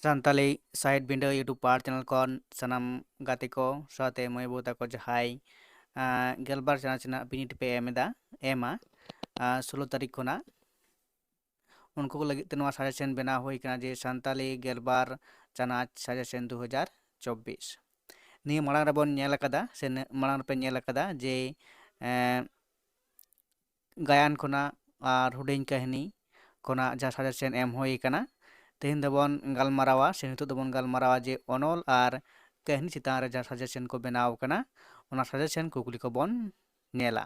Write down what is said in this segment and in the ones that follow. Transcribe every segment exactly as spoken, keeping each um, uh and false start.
ᱥᱟᱱᱛᱟᱞᱤ ᱥᱟᱦᱮᱫ ᱵᱤᱸᱰᱟᱹ YouTube ᱯᱟᱲ channel ᱠᱷᱚᱱ ᱥᱟᱱᱟᱢ ᱜᱟᱛᱮ ᱠᱚ ᱥᱟᱶᱛᱮ ᱢᱟᱹᱭ ᱵᱟᱹᱵᱩ ᱛᱟᱠᱚ ᱡᱟᱦᱟᱸᱭ ᱟᱸ, ᱜᱮᱞᱵᱟᱨ ᱪᱟᱱᱟᱪ ᱨᱮᱱᱟᱜ ᱵᱤᱱᱤᱰ ᱯᱮ ᱮᱢ ᱮᱫᱟ, ᱮᱢᱟ, ᱟᱸ, ᱥᱳᱞᱳ ᱛᱟᱹᱨᱤᱠᱷ ᱠᱷᱚᱱᱟᱜ, ᱩᱱᱠᱩ ᱠᱚ ᱞᱟᱹᱜᱤᱫ ᱛᱮ ᱱᱚᱣᱟ ᱥᱟᱡᱮᱥᱚᱱ ᱵᱮᱱᱟᱣ ᱦᱩᱭ ᱠᱟᱱᱟ ᱡᱮ ᱥᱟᱱᱛᱟᱞᱤ ᱜᱮᱞᱵᱟᱨ ᱪᱟᱱᱟᱪ ᱥᱟᱡᱮᱥᱚᱱ ᱫᱩ ᱦᱟᱡᱟᱨ ᱪᱚᱵᱵᱤᱥ᱾ ᱱᱤᱭᱟᱹ ᱢᱟᱲᱟᱝ ᱨᱮᱵᱚᱱ ᱧᱮᱞ ᱟᱠᱟᱫᱟ ᱥᱮ ᱱᱤ-, ᱢᱟᱲᱟᱝ ᱨᱮᱯᱮ ᱧᱮᱞ ᱟᱠᱟᱫᱟ ᱡᱮ, ᱮᱸ, ᱜᱟᱭᱟᱱ ᱠᱷᱚᱱᱟᱜ ᱟᱨ ᱦᱩᱰᱤᱧ ᱠᱟᱹᱦᱱᱤ ᱠᱷᱚᱱᱟᱜ ᱡᱟᱦᱟᱸ ᱥᱟᱡᱮᱥᱚᱱ ᱮᱢ ᱦᱩᱭ ᱟᱠᱟᱱᱟ᱾ ᱛᱮᱦᱮᱧ ᱫᱚᱵᱚᱱ ᱜᱟᱞᱢᱟᱨᱟᱣᱟ ᱥᱮ ᱱᱤᱛᱚᱜ ᱫᱚᱵᱚᱱ ᱜᱟᱞᱢᱟᱨᱟᱣᱟ ᱡᱮ ᱚᱱᱚᱞ ᱟᱨ ᱠᱟᱹᱦᱱᱤ ᱪᱮᱛᱟᱱ ᱨᱮ ᱡᱟᱦᱟᱸ ᱥᱟᱡᱮᱥᱚᱱ ᱠᱚ ᱵᱮᱱᱟᱣ ᱟᱠᱟᱱᱟ, ᱚᱱᱟ ᱥᱟᱡᱮᱥᱚᱱ ᱠᱩᱠᱞᱤ ᱠᱚᱵᱚᱱ ᱧᱮᱞᱟ᱾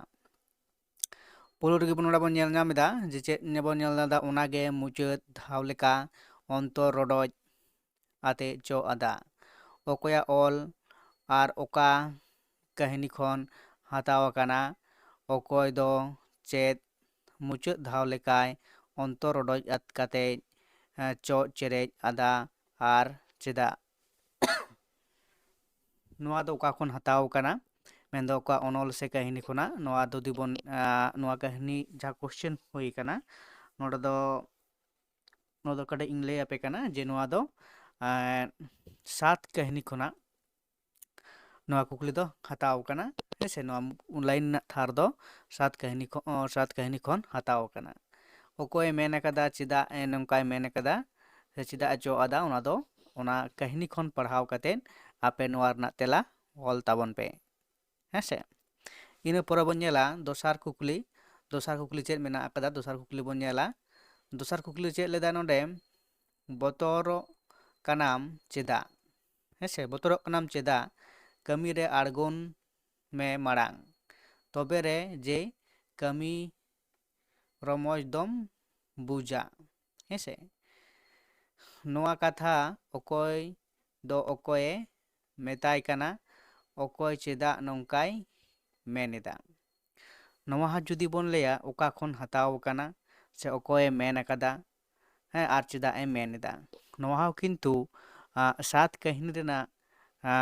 ᱯᱳᱭᱞᱳ ᱨᱮᱜᱮ ᱵᱚᱱ ᱱᱚᱰᱮ ᱵᱚᱱ ᱧᱮᱞ ᱧᱟᱢ ᱮᱫᱟ ᱡᱮ ᱪᱮᱫ ᱵᱚᱱ ᱧᱮᱞ ᱧᱟᱢ ᱮᱫᱟ, ᱚᱱᱟᱜᱮ ᱢᱩᱪᱟᱹᱫ ᱫᱷᱟᱣ ᱞᱮᱠᱟ ᱚᱱᱛᱚᱨ ᱨᱚᱰᱚᱡ ᱟᱛᱮ ᱪᱚᱜ ᱟᱫᱟ᱾ ᱚᱠᱚᱭᱟᱜ ᱚᱞ ᱟᱨ ᱚᱠᱟ ᱠᱟᱹᱦᱱᱤ ᱠᱷᱚᱱ ᱦᱟᱛᱟᱣ ᱟᱠᱟᱱᱟ? ᱚᱠᱚᱭ ᱫᱚ ᱪᱮᱫ ᱢᱩᱪᱟᱹᱫ ᱫᱷᱟᱣ ᱞᱮᱠᱟᱭ ᱚᱱᱛᱚᱨ ᱨᱚᱰᱚᱡ ᱟᱛ ᱠᱟᱛᱮ, ᱮ, ᱪᱚᱜ ᱪᱮᱨᱮᱡ ᱟᱫᱟ ᱟᱨ ᱪᱮᱫᱟᱜ? ᱱᱚᱣᱟ ᱫᱚ ᱚᱠᱟ ᱠᱷᱚᱱ ᱦᱟᱛᱟᱣ ᱟᱠᱟᱱᱟ? ᱢᱮᱱᱫᱚ ᱚᱠᱟ ᱚᱱᱚᱞ ᱥᱮ ᱠᱟᱹᱦᱱᱤ ᱠᱷᱚᱱᱟᱜ? ᱱᱚᱣᱟ ᱫᱚ ᱡᱩᱫᱤ ᱵᱚᱱ, ᱟ, ᱱᱚᱣᱟ ᱠᱟᱹᱦᱱᱤ ᱡᱟᱦᱟᱸ ᱠᱚᱥᱪᱮᱱ ᱦᱩᱭ ᱟᱠᱟᱱᱟ, ᱱᱚᱰᱮ ᱫᱚ, ᱱᱚᱣᱟ ᱫᱚ ᱠᱟᱹᱴᱤᱡ ᱤᱧ ᱞᱟᱹᱭ ᱟᱯᱮ ᱠᱟᱱᱟ ᱡᱮ ᱱᱚᱣᱟ ᱫᱚ, ᱮ, ᱥᱟᱛ ᱠᱟᱹᱦᱱᱤ ᱠᱷᱚᱱᱟᱜ ᱱᱚᱣᱟ ᱠᱩᱠᱞᱤ ᱫᱚ ᱦᱟᱛᱟᱣ ᱟᱠᱟᱱᱟ᱾ ᱦᱮᱸ ᱥᱮ, ᱱᱚᱣᱟ ᱞᱟᱭᱤᱱ ᱨᱮᱱᱟᱜ ᱛᱷᱟᱨ ᱫᱚ ᱥᱟᱛ ᱠᱟᱹᱦᱱᱤ ᱠᱷᱚᱱ, ᱚ, ᱥᱟᱛ ᱠᱟᱹᱦᱱᱤ ᱠᱷᱚᱱ ᱦᱟᱛᱟᱣ ᱟᱠᱟᱱᱟ᱾ ᱚᱠᱚᱭᱮ ᱢᱮᱱ ᱟᱠᱟᱫᱟ, ᱪᱮᱫᱟᱜ ᱮ ᱱᱚᱝᱠᱟᱭ ᱢᱮᱱ ᱟᱠᱟᱫᱟ, ᱥᱮ ᱪᱮᱫᱟᱜ ᱮ ᱪᱚᱜ ᱟᱫᱟ, ᱚᱱᱟ ᱫᱚ ᱚᱱᱟ ᱠᱟᱹᱦᱱᱤ ᱠᱷᱚᱱ ᱯᱟᱲᱦᱟᱣ ᱠᱟᱛᱮᱫ ᱟᱯᱮ ᱱᱚᱣᱟ ᱨᱮᱱᱟᱜ ᱛᱮᱞᱟ ᱚᱞ ᱛᱟᱵᱚᱱ ᱯᱮ᱾ ᱦᱮᱸ ᱥᱮ? ᱤᱱᱟᱹ ᱯᱚᱨᱮ ᱵᱚᱱ ᱧᱮᱞᱟ ᱫᱚᱥᱟᱨ ᱠᱩᱠᱞᱤ᱾ ᱫᱚᱥᱟᱨ ᱠᱩᱠᱞᱤ ᱪᱮᱫ ᱢᱮᱱᱟᱜ ᱟᱠᱟᱫᱟ? ᱫᱚᱥᱟᱨ ᱠᱩᱠᱞᱤ ᱵᱚᱱ ᱧᱮᱞᱟ᱾ ᱫᱚᱥᱟᱨ ᱠᱩᱠᱞᱤ ᱪᱮᱫ ᱞᱮᱫᱟ ᱱᱚᱰᱮ? ᱵᱚᱛᱚᱨᱚᱜ ᱠᱟᱱᱟᱢ ᱪᱮᱫᱟᱜ? ᱦᱮᱸ ᱥᱮ, ᱵᱚᱛᱚᱨᱚᱜ ᱠᱟᱱᱟᱢ ᱪᱮᱫᱟᱜ? ᱠᱟᱹᱢᱤ ᱨᱮ ᱟᱬᱜᱚᱱ ᱢᱮ ᱢᱟᱲᱟᱝ, ᱛᱚᱵᱮ ᱨᱮ ᱡᱮ ᱠᱟᱹᱢᱤ ᱨᱚᱢᱚᱡᱽ ᱫᱚᱢ ᱵᱩᱡᱟ᱾ ᱦᱮᱸ ᱥᱮ, ᱱᱚᱣᱟ ᱠᱟᱛᱷᱟ ᱚᱠᱚᱭ ᱫᱚ ᱚᱠᱚᱭᱮ ᱢᱮᱛᱟᱭ ᱠᱟᱱᱟ? ᱚᱠᱚᱭ ᱪᱮᱫᱟᱜ ᱱᱚᱝᱠᱟᱭ ᱢᱮᱱ ᱮᱫᱟ? ᱱᱚᱣᱟ ᱦᱚᱸ ᱡᱩᱫᱤ ᱵᱚᱱ ᱞᱟᱹᱭᱟ ᱚᱠᱟ ᱠᱷᱚᱱ ᱦᱟᱛᱟᱣ ᱟᱠᱟᱱᱟ ᱥᱮ ᱚᱠᱚᱭᱮ ᱢᱮᱱ ᱟᱠᱟᱫᱟ, ᱦᱮᱸ, ᱟᱨ ᱪᱮᱫᱟᱜ ᱮ ᱢᱮᱱ ᱮᱫᱟ, ᱱᱚᱣᱟ ᱦᱚᱸ ᱠᱤᱱᱛᱩ, ᱟ, ᱥᱟᱛ ᱠᱟᱹᱦᱱᱤ ᱨᱮᱱᱟᱜ, ᱟ,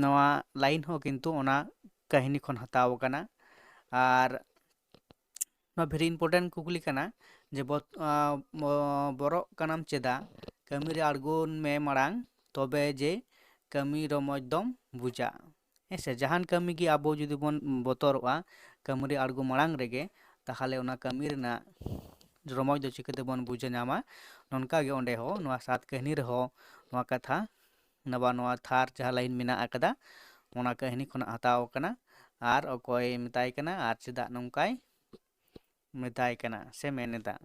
ᱱᱚᱣᱟ ᱞᱟᱭᱤᱱ ᱦᱚᱸ ᱠᱤᱱᱛᱩ ᱚᱱᱟ ᱠᱟᱹᱦᱱᱤ ᱠᱷᱚᱱ ᱦᱟᱛᱟᱣ ᱟᱠᱟᱱᱟ᱾ ᱟᱨ ᱱᱚᱣᱟ very important ᱠᱩᱠᱞᱤ ᱠᱟᱱᱟ ᱡᱮ ᱵᱚᱛ-, ᱟ, ᱵᱚ-, ᱵᱚᱨᱚᱜ ᱠᱟᱱᱟᱢ ᱪᱮᱫᱟᱜ? ᱠᱟᱹᱢᱤ ᱨᱮ ᱟᱬᱜᱚᱱ ᱢᱮ ᱢᱟᱲᱟᱝ, ᱛᱚᱵᱮ ᱡᱮ ᱠᱟᱹᱢᱤ ᱨᱚᱢᱚᱡᱽ ᱫᱚᱢ ᱵᱩᱡᱟ᱾ ᱦᱮᱸ ᱥᱮ, ᱡᱟᱦᱟᱱ ᱠᱟᱹᱢᱤ ᱜᱮ ᱟᱵᱚ ᱡᱩᱫᱤ ᱵᱚᱱ ᱵᱚᱛᱚᱨᱚᱜᱼᱟ ᱠᱟᱹᱢᱤ ᱨᱮ ᱟᱬᱜᱚ ᱢᱟᱲᱟᱝ ᱨᱮᱜᱮ, ᱛᱟᱦᱚᱞᱮ ᱚᱱᱟ ᱠᱟᱹᱢᱤ ᱨᱮᱱᱟᱜ ᱨᱚᱢᱚᱡᱽ ᱫᱚ ᱪᱤᱠᱟᱹ ᱛᱮᱵᱚᱱ ᱵᱩᱡᱷᱟᱹᱣ ᱧᱟᱢᱟ? ᱱᱚᱝᱠᱟ ᱜᱮ ᱚᱸᱰᱮ ᱦᱚᱸ ᱱᱚᱣᱟ ᱥᱟᱛ ᱠᱟᱹᱦᱱᱤ ᱨᱮᱦᱚᱸ ᱱᱚᱣᱟ ᱠᱟᱛᱷᱟ, ᱱᱚᱣᱟ, ᱱᱚᱣᱟ ᱛᱷᱟᱨ ᱡᱟᱦᱟᱸ line ᱢᱮᱱᱟᱜ ᱟᱠᱟᱫᱟ, ᱚᱱᱟ ᱠᱟᱹᱦᱱᱤ ᱠᱷᱚᱱᱟᱜ ᱦᱟᱛᱟᱣ ᱟᱠᱟᱱᱟ᱾ ᱟᱨ ᱚᱠᱚᱭ ᱢᱮᱛᱟᱭ ᱠᱟᱱᱟ ᱟᱨ ᱪᱮᱫᱟᱜ ᱱᱚᱝᱠᱟᱭ ᱢᱮᱛᱟᱭ ᱠᱟᱱᱟ ᱥᱮ ᱢᱮᱱ ᱮᱫᱟ?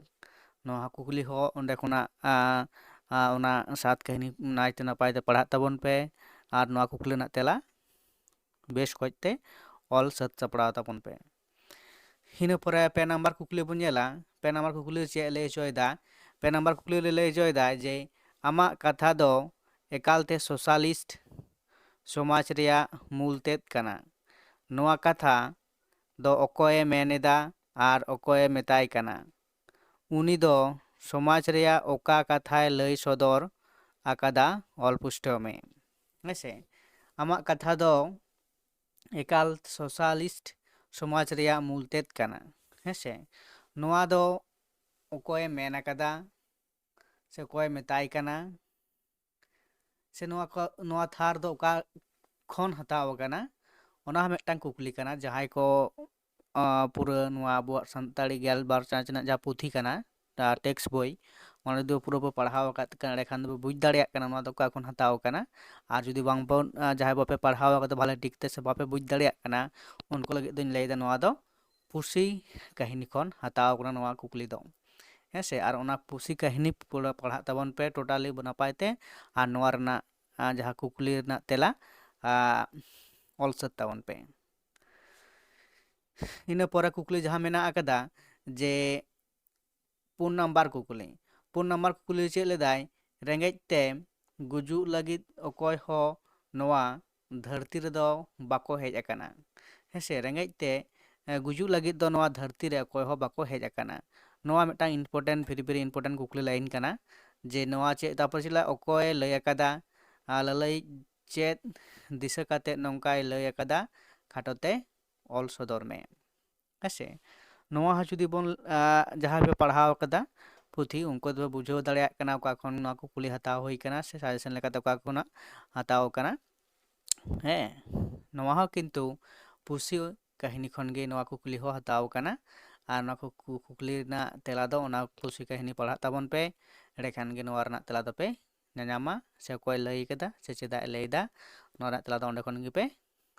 ᱱᱚᱣᱟ ᱠᱩᱠᱞᱤ ᱦᱚᱸ ᱚᱸᱰᱮ ᱠᱷᱚᱱᱟᱜ, ᱟ, ᱟ, ᱚᱱᱟ ᱥᱟᱛ ᱠᱟᱹᱦᱱᱤ ᱱᱟᱭᱛᱮ ᱱᱟᱯᱟᱭ ᱛᱮ ᱯᱟᱲᱦᱟᱜ ᱛᱟᱵᱚᱱ ᱯᱮ ᱟᱨ ᱱᱚᱣᱟ ᱠᱩᱠᱞᱤ ᱨᱮᱱᱟᱜ ᱛᱮᱞᱟ ᱵᱮᱥ ᱠᱚᱡ ᱛᱮ ᱚᱞ ᱥᱟᱹᱛ ᱥᱟᱯᱲᱟᱣ ᱛᱟᱵᱚᱱ ᱯᱮ᱾ ᱤᱱᱟᱹ ᱯᱚᱨᱮ ᱯᱮ ᱱᱟᱢᱵᱟᱨ ᱠᱩᱠᱞᱤ ᱵᱚᱱ ᱧᱮᱞᱟ᱾ ᱯᱮ ᱱᱟᱢᱵᱟᱨ ᱠᱩᱠᱞᱤ ᱨᱮ ᱪᱮᱫ ᱮ ᱞᱟᱹᱭ ᱦᱚᱪᱚᱭᱮᱫᱟ? ᱯᱮ ᱱᱟᱢᱵᱟᱨ ᱠᱩᱠᱞᱤ ᱨᱮ ᱞᱟᱹᱭ ᱦᱚᱪᱚᱭᱮᱫᱟ ᱡᱮ ᱟᱢᱟᱜ ᱠᱟᱛᱷᱟ ᱫᱚ ᱮᱠᱟᱞᱛᱮ socialist ᱥᱚᱢᱟᱡᱽ ᱨᱮᱭᱟᱜ ᱢᱩᱞ ᱛᱮᱫ ᱠᱟᱱᱟ᱾ ᱱᱚᱣᱟ ᱠᱟᱛᱷᱟ ᱫᱚ ᱚᱠᱚᱭᱮ ᱢᱮᱱ ᱮᱫᱟ ᱟᱨ ᱚᱠᱚᱭᱮ ᱢᱮᱛᱟᱭ ᱠᱟᱱᱟ? ᱩᱱᱤ ᱫᱚ ᱥᱚᱢᱟᱡᱽ ᱨᱮᱭᱟᱜ ᱚᱠᱟ ᱠᱟᱛᱷᱟᱭ ᱞᱟᱹᱭ ᱥᱚᱫᱚᱨ ᱟᱠᱟᱫᱟ? ᱚᱞ ᱯᱩᱥᱴᱟᱹᱣ ᱢᱮ᱾ ᱦᱮᱸᱥᱮ, ᱟᱢᱟᱜ ᱠᱟᱛᱷᱟ ᱫᱚ ᱮᱠᱟᱞ socialist ᱥᱚᱢᱟᱡᱽ ᱨᱮᱭᱟᱜ ᱢᱩᱞ ᱛᱮᱫ ᱠᱟᱱᱟ᱾ ᱦᱮᱸᱥᱮ, ᱱᱚᱣᱟ ᱫᱚ ᱚᱠᱚᱭᱮ ᱢᱮᱱ ᱟᱠᱟᱫᱟ ᱥᱮ ᱚᱠᱚᱭᱮ ᱢᱮᱛᱟᱭ ᱠᱟᱱᱟ, ᱥᱮ ᱱᱚᱣᱟ ᱠᱚ, ᱱᱚᱣᱟ ᱛᱷᱟᱨ ᱫᱚ ᱚᱠᱟ ᱠᱷᱚᱱ ᱦᱟᱛᱟᱣ ᱟᱠᱟᱱᱟ, ᱚᱱᱟ ᱦᱚᱸ ᱢᱤᱫᱴᱟᱝ ᱠᱩᱠᱞᱤ ᱠᱟᱱᱟ᱾ ᱡᱟᱦᱟᱸᱭ ᱠᱚ, ᱟ, ᱯᱩᱨᱟᱹ ᱱᱚᱣᱟ ᱟᱵᱚᱣᱟᱜ ᱥᱟᱱᱛᱟᱲᱤ ᱜᱮᱞᱵᱟᱨ ᱪᱟᱱᱟᱪ ᱨᱮᱱᱟᱜ ᱡᱟᱦᱟᱸ ᱯᱩᱛᱷᱤ ᱠᱟᱱᱟ, ᱟ, text ᱵᱳᱭ, ᱚᱱᱟ ᱡᱩᱫᱤ ᱯᱩᱨᱟᱹ ᱯᱮ ᱯᱟᱲᱦᱟᱣ ᱟᱠᱟᱫ ᱠᱟᱱᱟ, ᱮᱸᱰᱮᱠᱷᱟᱱ ᱫᱚᱯᱮ ᱵᱩᱡᱽ ᱫᱟᱲᱮᱭᱟᱜ ᱠᱟᱱᱟ ᱱᱚᱣᱟ ᱫᱚ ᱚᱠᱟ ᱠᱷᱚᱱ ᱦᱟᱛᱟᱣ ᱟᱠᱟᱱᱟ᱾ ᱟᱨ ᱡᱩᱫᱤ ᱵᱟᱝ ᱵᱚᱱ, ᱟ, ᱡᱟᱦᱟᱸᱭ ᱵᱟᱯᱮ ᱯᱟᱲᱦᱟᱣ ᱟᱠᱟᱫᱟ ᱵᱷᱟᱞᱮ ᱴᱷᱤᱠ ᱛᱮ ᱥᱮ ᱵᱟᱯᱮ ᱵᱩᱡᱽ ᱫᱟᱲᱮᱭᱟᱜ ᱠᱟᱱᱟ, ᱩᱱᱠᱩ ᱞᱟᱹᱜᱤᱫ ᱫᱚᱧ ᱞᱟᱹᱭᱫᱟ ᱱᱚᱣᱟ ᱫᱚ ᱯᱩᱥᱤ ᱠᱟᱹᱦᱱᱤ ᱠᱷᱚᱱ ᱦᱟᱛᱟᱣ ᱠᱟᱱᱟ ᱱᱚᱣᱟ ᱠᱩᱠᱞᱤ ᱫᱚ᱾ ᱦᱮᱸ ᱥᱮ, ᱟᱨ ᱚᱱᱟ ᱯᱩᱥᱤ ᱠᱟᱹᱦᱱᱤ ᱯᱩᱨᱟᱹ ᱯᱟᱲᱦᱟᱜ ᱛᱟᱵᱚᱱ ᱯᱮ totally ᱱᱟᱯᱟᱭ ᱛᱮ, ᱟᱨ ᱱᱚᱣᱟ ᱨᱮᱱᱟᱜ, ᱟ, ᱡᱟᱦᱟᱸ ᱠᱩᱠᱞᱤ ᱨᱮᱱᱟᱜ ᱛᱮᱞᱟ, ᱟ, ᱚᱞ ᱥᱟᱹᱛ ᱛᱟᱵᱚᱱ ᱯᱮ᱾ ᱤᱱᱟᱹ ᱯᱚᱨᱮ ᱠᱩᱠᱞᱤ ᱡᱟᱦᱟᱸ ᱢᱮᱱᱟᱜ ᱟᱠᱟᱫᱟ ᱡᱮ ᱯᱩᱱ ᱱᱟᱢᱵᱟᱨ ᱠᱩᱠᱞᱤ, ᱯᱩᱱ ᱱᱟᱢᱵᱟᱨ ᱠᱩᱠᱞᱤ ᱪᱮᱫ ᱞᱮᱫᱟᱭ? ᱨᱮᱸᱜᱮᱡ ᱛᱮ ᱜᱩᱡᱩᱜ ᱞᱟᱹᱜᱤᱫ ᱚᱠᱚᱭ ᱦᱚᱸ ᱱᱚᱣᱟ ᱫᱷᱟᱹᱨᱛᱤ ᱨᱮᱫᱚ ᱵᱟᱠᱚ ᱦᱮᱡ ᱟᱠᱟᱱᱟ᱾ ᱦᱮᱸ ᱥᱮ, ᱨᱮᱸᱜᱮᱡ ᱛᱮ, ᱮ, ᱜᱩᱡᱩᱜ ᱞᱟᱹᱜᱤᱫ ᱫᱚ ᱱᱚᱣᱟ ᱫᱷᱟᱹᱨᱛᱤ ᱨᱮ ᱚᱠᱚᱭ ᱦᱚᱸ ᱵᱟᱠᱚ ᱦᱮᱡ ᱟᱠᱟᱱᱟ᱾ ᱱᱚᱣᱟ ᱢᱤᱫᱴᱟᱝ important, very very important ᱠᱩᱠᱞᱤ line ᱠᱟᱱᱟ ᱡᱮ ᱱᱚᱣᱟ ᱪᱮᱫ, ᱛᱟᱨᱯᱚᱨᱮ ᱪᱮᱫ ᱞᱮᱠᱟ ᱚᱠᱚᱭᱮ ᱞᱟᱹᱭ ᱟᱠᱟᱫᱟ, ᱟᱨ ᱞᱟᱹᱞᱟᱹᱭᱤᱡ ᱪᱮᱫ ᱫᱤᱥᱟᱹ ᱠᱟᱛᱮ ᱱᱚᱝᱠᱟᱭ ᱞᱟᱹᱭ ᱟᱠᱟᱫᱟ, ᱠᱷᱟᱴᱚ ᱛᱮ ᱚᱞ ᱥᱚᱫᱚᱨ ᱢᱮ᱾ ᱦᱮᱸ ᱥᱮ, ᱱᱚᱣᱟ ᱦᱚᱸ ᱡᱩᱫᱤ ᱵᱚᱱ, ᱟ, ᱡᱟᱦᱟᱸᱭ ᱯᱮ ᱯᱟᱲᱦᱟᱣ ᱟᱠᱟᱫᱟ, ᱯᱩᱛᱷᱤ, ᱩᱱᱠᱩ ᱫᱚ ᱵᱩᱡᱷᱟᱹᱣ ᱫᱟᱲᱮᱭᱟᱜ ᱠᱟᱱᱟ ᱚᱠᱟ ᱠᱷᱚᱱ ᱱᱚᱣᱟ ᱠᱩᱠᱞᱤ ᱦᱟᱛᱟᱣ ᱦᱩᱭ ᱠᱟᱱᱟ ᱥᱮ suggestion ᱞᱮᱠᱟᱛᱮ ᱚᱠᱟ ᱠᱷᱚᱱᱟᱜ ᱦᱟᱛᱟᱣ ᱠᱟᱱᱟ᱾ ᱦᱮᱸ, ᱱᱚᱣᱟ ᱦᱚᱸ ᱠᱤᱱᱛᱩ ᱯᱩᱥᱤ ᱠᱟᱹᱦᱱᱤ ᱠᱷᱚᱱ ᱜᱮ ᱱᱚᱣᱟ ᱠᱩᱠᱞᱤ ᱦᱚᱸ ᱦᱟᱛᱟᱣ ᱠᱟᱱᱟ᱾ ᱟᱨ ᱱᱚᱣᱟ ᱠᱩ-, ᱠᱩᱠᱞᱤ ᱨᱮᱱᱟᱜ ᱛᱮᱞᱟ ᱫᱚ ᱚᱱᱟ ᱯᱩᱥᱤ ᱠᱟᱹᱦᱱᱤ ᱯᱟᱲᱦᱟᱜ ᱛᱟᱵᱚᱱ ᱯᱮ, ᱮᱸᱰᱮᱠᱷᱟᱱ ᱜᱮ ᱱᱚᱣᱟ ᱨᱮᱱᱟᱜ ᱛᱮᱞᱟ ᱫᱚᱯᱮ ᱧᱟᱧᱟᱢᱟ, ᱥᱮ ᱚᱠᱚᱭ ᱞᱟᱹᱭ ᱠᱟᱫᱟ ᱥᱮ ᱪᱮᱫᱟᱜ ᱮ ᱞᱟᱹᱭ ᱮᱫᱟ, ᱱᱚᱣᱟ ᱨᱮᱱᱟᱜ ᱛᱮᱞᱟ ᱫᱚ ᱚᱸᱰᱮ ᱠᱷᱚᱱ ᱜᱮᱯᱮ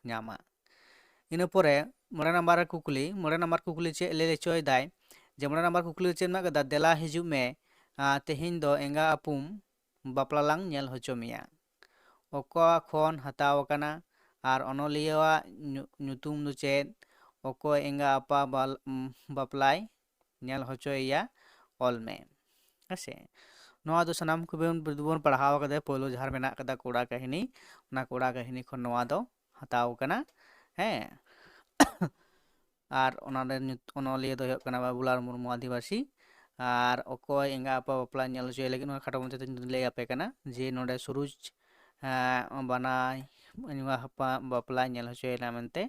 ᱧᱟᱢᱟ᱾ ᱤᱱᱟᱹ ᱯᱚᱨᱮ ᱢᱚᱬᱮ ᱱᱟᱢᱵᱟᱨ ᱨᱮ ᱠᱩᱠᱞᱤ, ᱢᱚᱬᱮ ᱱᱟᱢᱵᱟᱨ ᱠᱩᱠᱞᱤ ᱪᱮᱫ ᱞᱟᱹᱭ ᱦᱚᱪᱚᱭᱮᱫᱟᱭ? ᱡᱮ ᱢᱚᱬᱮ ᱱᱟᱢᱵᱟᱨ ᱠᱩᱠᱞᱤ ᱨᱮ ᱪᱮᱫ ᱢᱮᱱᱟᱜ ᱠᱟᱫᱟ? "ᱫᱮᱞᱟ ᱦᱤᱡᱩᱜ ᱢᱮ, ᱟᱨ ᱛᱮᱦᱮᱧ ᱫᱚ ᱮᱸᱜᱟ ᱟᱯᱩᱢ ᱵᱟᱯᱞᱟ ᱞᱟᱝ ᱧᱮᱞ ᱦᱚᱪᱚ ᱢᱮᱭᱟ", ᱚᱠᱟ ᱠᱷᱚᱱ ᱦᱟᱛᱟᱣ ᱟᱠᱟᱱᱟ ᱟᱨ ᱚᱱᱚᱞᱤᱭᱟᱹᱣᱟᱜ ᱧᱩ-, ᱧᱩᱛᱩᱢ ᱫᱚ ᱪᱮᱫ? ᱚᱠᱚᱭ ᱮᱸᱜᱟ ᱟᱯᱟ ᱵᱟᱞ-, ᱩᱢ, ᱵᱟᱯᱞᱟᱭ ᱧᱮᱞ ᱦᱚᱪᱚᱭᱮᱭᱟ? ᱚᱞ ᱢᱮ᱾ ᱦᱮᱸ ᱥᱮ? ᱱᱚᱣᱟ ᱫᱚ ᱥᱟᱱᱟᱢ ᱠᱚᱵᱚᱱ, ᱵᱚᱱ ᱯᱟᱲᱦᱟᱣ ᱠᱟᱫᱟ, ᱯᱳᱭᱞᱳ ᱡᱟᱦᱟᱸ ᱨᱮ ᱢᱮᱱᱟᱜ ᱠᱟᱫᱟ ᱠᱚᱲᱟ ᱠᱟᱹᱦᱱᱤ, ᱚᱱᱟ ᱠᱚᱲᱟ ᱠᱟᱹᱦᱱᱤ ᱠᱷᱚᱱ ᱱᱚᱣᱟ ᱫᱚ ᱦᱟᱛᱟᱣ ᱠᱟᱱᱟ᱾ ᱦᱮᱸ᱾ ᱟᱨ ᱚᱱᱟ ᱨᱮ ᱧᱩᱛ-, ᱚᱱᱚᱞᱤᱭᱟᱹ ᱫᱚ ᱦᱩᱭᱩᱜ ᱠᱟᱱᱟ ᱵᱟᱵᱩᱞᱟᱞ ᱢᱩᱨᱢᱩ ᱟᱹᱫᱤᱵᱟᱹᱥᱤ᱾ ᱟᱨ ᱚᱠᱚᱭ ᱮᱸᱜᱟ ᱟᱯᱟ ᱵᱟᱯᱞᱟ ᱧᱮᱞ ᱦᱚᱪᱚᱭ ᱞᱟᱹᱜᱤᱫ, ᱱᱚᱣᱟ ᱠᱷᱟᱴᱚ ᱢᱟᱪᱷᱟ ᱛᱮᱧ ᱞᱟᱹᱭ ᱟᱯᱮ ᱠᱟᱱᱟ ᱡᱮ ᱱᱚᱰᱮ ᱥᱩᱨᱩᱡᱽ, ᱮᱸ, ᱵᱟᱱᱟᱭ ᱮᱸᱜᱟ ᱟᱯᱟ ᱵᱟᱯᱞᱟ ᱧᱮᱞ ᱦᱚᱪᱚᱭᱮᱱᱟ ᱢᱮᱱᱛᱮ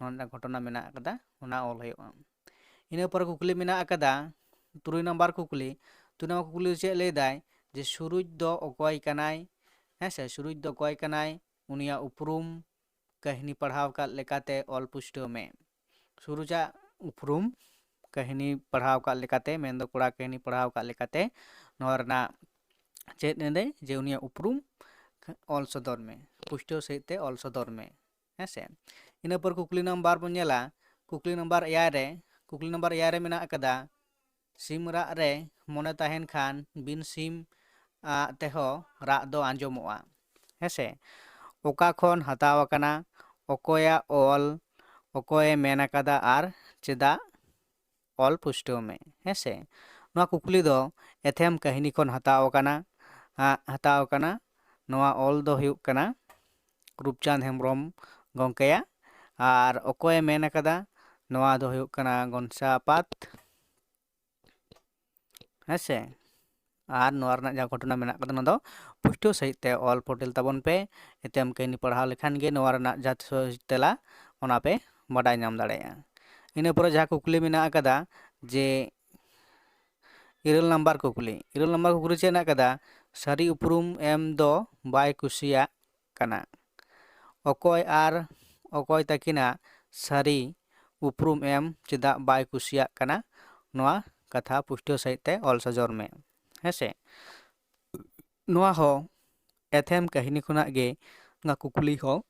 ᱱᱚᱰᱮ ᱜᱷᱚᱴᱚᱱᱟ ᱢᱮᱱᱟᱜ ᱟᱠᱟᱫᱟ, ᱚᱱᱟ ᱚᱞ ᱦᱩᱭᱩᱜᱼᱟ᱾ ᱤᱱᱟᱹ ᱯᱚᱨᱮ ᱠᱩᱠᱞᱤ ᱢᱮᱱᱟᱜ ᱟᱠᱟᱫᱟ ᱛᱩᱨᱩᱭ ᱱᱟᱢᱵᱟᱨ ᱠᱩᱠᱞᱤ᱾ ᱛᱩᱨᱩᱭ ᱱᱟᱢᱵᱟᱨ ᱠᱩᱠᱞᱤ ᱪᱮᱫ ᱞᱟᱹᱭ ᱫᱟᱭ? ᱡᱮ ᱥᱩᱨᱩᱡᱽ ᱫᱚ ᱚᱠᱚᱭ ᱠᱟᱱᱟᱭ? ᱦᱮᱸ ᱥᱮ, ᱥᱩᱨᱩᱡᱽ ᱫᱚ ᱚᱠᱚᱭ ᱠᱟᱱᱟᱭ? ᱩᱱᱤᱭᱟᱜ ᱩᱯᱨᱩᱢ ᱠᱟᱹᱦᱱᱤ ᱯᱟᱲᱦᱟᱣ ᱠᱟᱫ ᱞᱮᱠᱟᱛᱮ ᱚᱞ ᱯᱩᱥᱴᱟᱹᱣ ᱢᱮ᱾ ᱥᱩᱨᱩᱡᱟᱜ ᱩᱯᱨᱩᱢ ᱠᱟᱹᱦᱱᱤ ᱯᱟᱲᱦᱟᱣ ᱠᱟᱫ ᱞᱮᱠᱟᱛᱮ, ᱢᱮᱱᱫᱚ ᱠᱚᱲᱟ ᱠᱟᱹᱦᱱᱤ ᱯᱟᱲᱦᱟᱣ ᱠᱟᱫ ᱞᱮᱠᱟᱛᱮ, ᱱᱚᱣᱟ ᱨᱮᱱᱟᱜ ᱪᱮᱫ ᱮᱱᱫᱮ ᱡᱮ ᱩᱱᱤᱭᱟᱜ ᱩᱯᱨᱩᱢ ᱚᱞ ᱥᱚᱫᱚᱨ ᱢᱮ, ᱯᱩᱥᱴᱟᱹᱣ ᱥᱟᱺᱦᱤᱡ ᱛᱮ ᱚᱞ ᱥᱚᱫᱚᱨ ᱢᱮ᱾ ᱦᱮᱸ ᱥᱮ? ᱤᱱᱟᱹ ᱯᱚᱨ ᱠᱩᱠᱞᱤ ᱱᱟᱢᱵᱟᱨ ᱵᱚᱱ ᱧᱮᱞᱟ, ᱠᱩᱠᱞᱤ ᱱᱟᱢᱵᱟᱨ ᱮᱭᱟᱭ ᱨᱮ, ᱠᱩᱠᱞᱤ ᱱᱟᱢᱵᱟᱨ ᱮᱭᱟᱭ ᱨᱮ ᱢᱮᱱᱟᱜ ᱟᱠᱟᱫᱟ, ᱥᱤᱢ ᱨᱟᱜ ᱨᱮ ᱢᱚᱱᱮ ᱛᱟᱦᱮᱱ ᱠᱷᱟᱱ ᱵᱤᱱ ᱥᱤᱢ ᱟᱜ ᱛᱮᱦᱚᱸ ᱨᱟᱜ ᱫᱚ ᱟᱸᱡᱚᱢᱚᱜᱼᱟ᱾ ᱦᱮᱸ ᱥᱮ? ᱚᱠᱟ ᱠᱷᱚᱱ ᱦᱟᱛᱟᱣ ᱟᱠᱟᱱᱟ? ᱚᱠᱚᱭᱟᱜ ᱚᱞ? ᱚᱠᱚᱭᱮ ᱢᱮᱱ ᱟᱠᱟᱫᱟ? ᱟᱨ ᱪᱮᱫᱟᱜ? ᱚᱞ ᱯᱩᱥᱴᱟᱹᱣ ᱢᱮ᱾ ᱦᱮᱸ ᱥᱮ? ᱱᱚᱣᱟ ᱠᱩᱠᱞᱤ ᱫᱚ ᱮᱛᱷᱮᱢ ᱠᱟᱹᱦᱱᱤ ᱠᱷᱚᱱ ᱦᱟᱛᱟᱣ ᱟᱠᱟᱱᱟ, ᱟᱸ, ᱦᱟᱛᱟᱣ ᱟᱠᱟᱱᱟ᱾ ᱱᱚᱣᱟ ᱚᱞ ᱫᱚ ᱦᱩᱭᱩᱜ ᱠᱟᱱᱟ ᱨᱩᱯᱪᱟᱸᱫᱽ ᱦᱮᱢᱵᱨᱚᱢ ᱜᱚᱢᱠᱮᱭᱟᱜ᱾ ᱟᱨ ᱚᱠᱚᱭᱮ ᱢᱮᱱ ᱟᱠᱟᱫᱟ? ᱱᱚᱣᱟ ᱫᱚ ᱦᱩᱭᱩᱜ ᱠᱟᱱᱟ ᱜᱚᱱᱥᱟᱯᱟᱛ᱾ ᱦᱮᱸ ᱥᱮ? ᱟᱨ ᱱᱚᱣᱟ ᱨᱮᱱᱟᱜ ᱡᱟᱦᱟᱸ ᱜᱷᱚᱴᱚᱱᱟ ᱢᱮᱱᱟᱜ ᱠᱟᱫᱟ, ᱚᱱᱟ ᱫᱚ ᱯᱩᱥᱴᱟᱹᱣ ᱥᱟᱺᱦᱤᱡ ᱛᱮ ᱚᱞ ᱯᱷᱚᱴᱮᱞ ᱛᱟᱵᱚᱱ ᱯᱮ᱾ ᱮᱛᱮᱢ ᱠᱟᱹᱦᱱᱤ ᱯᱟᱲᱦᱟᱣ ᱞᱮᱠᱷᱟᱱ ᱜᱮ ᱱᱚᱣᱟ ᱨᱮᱱᱟᱜ ᱡᱟᱦᱟᱸ ᱥᱚᱦᱤᱡ ᱛᱮᱞᱟ, ᱚᱱᱟ ᱯᱮ ᱵᱟᱰᱟᱭ ᱧᱟᱢ ᱫᱟᱲᱮᱭᱟᱜᱼᱟ᱾ ᱤᱱᱟᱹ ᱯᱚᱨᱮ ᱡᱟᱦᱟᱸ ᱠᱩᱠᱞᱤ ᱢᱮᱱᱟᱜ ᱟᱠᱟᱫᱟ ᱡᱮ, ᱤᱨᱟᱹᱞ ᱱᱟᱢᱵᱟᱨ ᱠᱩᱠᱞᱤ᱾ ᱤᱨᱟᱹᱞ ᱱᱟᱢᱵᱟᱨ ᱠᱩᱠᱞᱤ ᱪᱮᱫ ᱦᱮᱱᱟᱜ ᱟᱠᱟᱫᱟ? ᱥᱟᱹᱨᱤ ᱩᱯᱨᱩᱢ ᱮᱢ ᱫᱚ ᱵᱟᱭ ᱠᱩᱥᱤᱭᱟᱜ ᱠᱟᱱᱟ᱾ ᱚᱠᱚᱭ ᱟᱨ ᱚᱠᱚᱭ ᱛᱟᱹᱠᱤᱱᱟᱜ ᱥᱟᱹᱨᱤ ᱩᱯᱨᱩᱢ ᱮᱢ ᱪᱮᱫᱟᱜ ᱵᱟᱭ ᱠᱩᱥᱤᱭᱟᱜ ᱠᱟᱱᱟ? ᱱᱚᱣᱟ ᱠᱟᱛᱷᱟ ᱯᱩᱥᱴᱟᱹᱣ ᱥᱟᱺᱦᱤᱡ ᱛᱮ ᱚᱞ ᱥᱚᱡᱚᱨ ᱢᱮ᱾ ᱦᱮᱸ ᱥᱮ? ᱱᱚᱣᱟ ᱦᱚᱸ ᱮᱛᱷᱮᱢ ᱠᱟᱹᱦᱱᱤ ᱠᱷᱚᱱᱟᱜ ᱜᱮ ᱱᱚᱣᱟ ᱠᱩᱠᱞᱤ ᱦᱚᱸ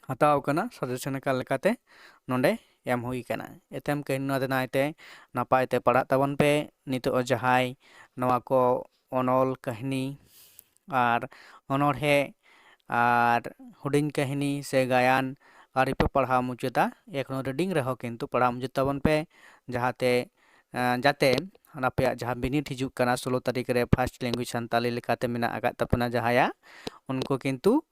ᱦᱟᱛᱟᱣ ᱠᱟᱱᱟ, ᱥᱟᱡᱮᱥᱚᱱ ᱟᱠᱟᱱ ᱞᱮᱠᱟᱛᱮ ᱱᱚᱰᱮ ᱮᱢ ᱦᱩᱭ ᱠᱟᱱᱟ᱾ ᱮᱛᱷᱮᱢ ᱠᱟᱹᱦᱱᱤ ᱱᱚᱣᱟ ᱫᱚ ᱱᱟᱭᱛᱮ ᱱᱟᱯᱟᱭ ᱛᱮ ᱯᱟᱲᱦᱟᱜ ᱛᱟᱵᱚᱱ ᱯᱮ᱾ ᱱᱤᱛᱚᱜ ᱡᱟᱦᱟᱸᱭ ᱱᱚᱣᱟ ᱠᱚ ᱚᱱᱚᱞ ᱠᱟᱹᱦᱱᱤ ᱟᱨ ᱚᱱᱚᱬᱦᱮ ᱟᱨ ᱦᱩᱰᱤᱧ ᱠᱟᱹᱦᱱᱤ ᱥᱮ ᱜᱟᱭᱟᱱ ᱟᱹᱣᱨᱤ ᱯᱮ ᱯᱟᱲᱦᱟᱣ ᱢᱩᱪᱟᱹᱫᱟ, ᱮᱠᱷᱚᱱᱳ ᱨᱤᱰᱤᱝ ᱨᱮᱦᱚᱸ ᱠᱤᱱᱛᱩ ᱯᱟᱲᱦᱟᱣ ᱢᱩᱪᱟᱹᱫ ᱛᱟᱵᱚᱱ ᱯᱮ, ᱡᱟᱦᱟᱸᱛᱮ ᱟᱸ, ᱡᱟᱛᱮ ᱟᱯᱮᱭᱟᱜ ᱡᱟᱦᱟᱸ ᱵᱤᱱᱤᱰ ᱦᱤᱡᱩᱜ ᱠᱟᱱᱟ ᱥᱳᱞᱳ ᱛᱟᱹᱨᱤᱠᱷ ᱨᱮ, first language ᱥᱟᱱᱛᱟᱞᱤ ᱞᱮᱠᱟᱛᱮ ᱢᱮᱱᱟᱜ ᱟᱠᱟᱫ ᱛᱟᱯᱚᱱᱟ ᱡᱟᱦᱟᱸᱭᱟᱜ, ᱩᱱᱠᱩ ᱠᱤᱱᱛᱩ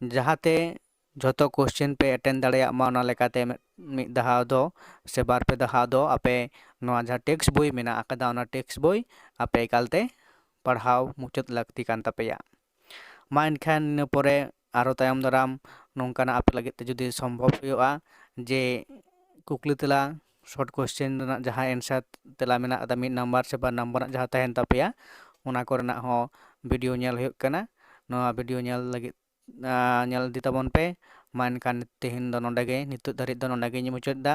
ᱡᱟᱦᱟᱸᱛᱮ ᱡᱷᱚᱛᱚ question ᱯᱮ attend ᱫᱟᱲᱮᱭᱟᱜ ᱢᱟ, ᱚᱱᱟ ᱞᱮᱠᱟᱛᱮ ᱢᱤᱫ, ᱢᱤᱫ ᱫᱷᱟᱣ ᱫᱚ ᱥᱮ ᱵᱟᱨ ᱯᱮ ᱫᱷᱟᱣ ᱫᱚ ᱟᱯᱮ ᱱᱚᱣᱟ ᱡᱟᱦᱟᱸ text ᱵᱳᱭ ᱢᱮᱱᱟᱜ ᱟᱠᱟᱫᱟ, ᱚᱱᱟ text ᱵᱳᱭ ᱟᱯᱮ ᱮᱠᱟᱞᱛᱮ ᱯᱟᱲᱦᱟᱣ ᱢᱩᱪᱟᱹᱫ ᱞᱟᱹᱠᱛᱤ ᱠᱟᱱ ᱛᱟᱯᱮᱭᱟ᱾ ᱢᱟ ᱮᱱᱠᱷᱟᱱ ᱤᱱᱟᱹ ᱯᱚᱨᱮ ᱟᱨᱚ ᱛᱟᱭᱚᱢ ᱫᱟᱨᱟᱢ ᱱᱚᱝᱠᱟᱱᱟᱜ ᱟᱯᱮ ᱞᱟᱹᱜᱤᱫ ᱛᱮ ᱡᱩᱫᱤ ᱥᱚᱢᱵᱷᱚᱵ ᱦᱩᱭᱩᱜᱼᱟ ᱡᱮ ᱠᱩᱠᱞᱤ ᱛᱮᱞᱟ short question ᱨᱮᱱᱟᱜ ᱡᱟᱦᱟᱸ answer ᱛᱮᱞᱟ ᱢᱮᱱᱟᱜ ᱟᱠᱟᱫᱟ, ᱢᱤᱫ ᱱᱟᱢᱵᱟᱨ ᱥᱮ ᱵᱟᱨ ᱱᱟᱢᱵᱟᱨ ᱨᱮᱱᱟᱜ ᱡᱟᱦᱟᱸ ᱛᱟᱦᱮᱱ ᱛᱟᱯᱮᱭᱟ, ᱚᱱᱟ ᱠᱚᱨᱮᱱᱟᱜ ᱦᱚᱸ video ᱧᱮᱞ ᱦᱩᱭᱩᱜ ᱠᱟᱱᱟ᱾ ᱱᱚᱣᱟ video ᱧᱮᱞ ᱞᱟᱹᱜᱤᱫ, ᱟᱸ, ᱧᱮᱞ ᱤᱫᱤ ᱛᱟᱵᱚᱱ ᱯᱮ᱾ ᱢᱟ ᱮᱱᱠᱷᱟᱱ ᱛᱮᱦᱮᱧ ᱫᱚ ᱱᱚᱰᱮ ᱜᱮ, ᱱᱤᱛᱚᱜ ᱫᱷᱟᱹᱨᱤᱡ ᱫᱚ ᱱᱚᱰᱮ ᱜᱮᱧ ᱢᱩᱪᱟᱹᱫ ᱮᱫᱟ᱾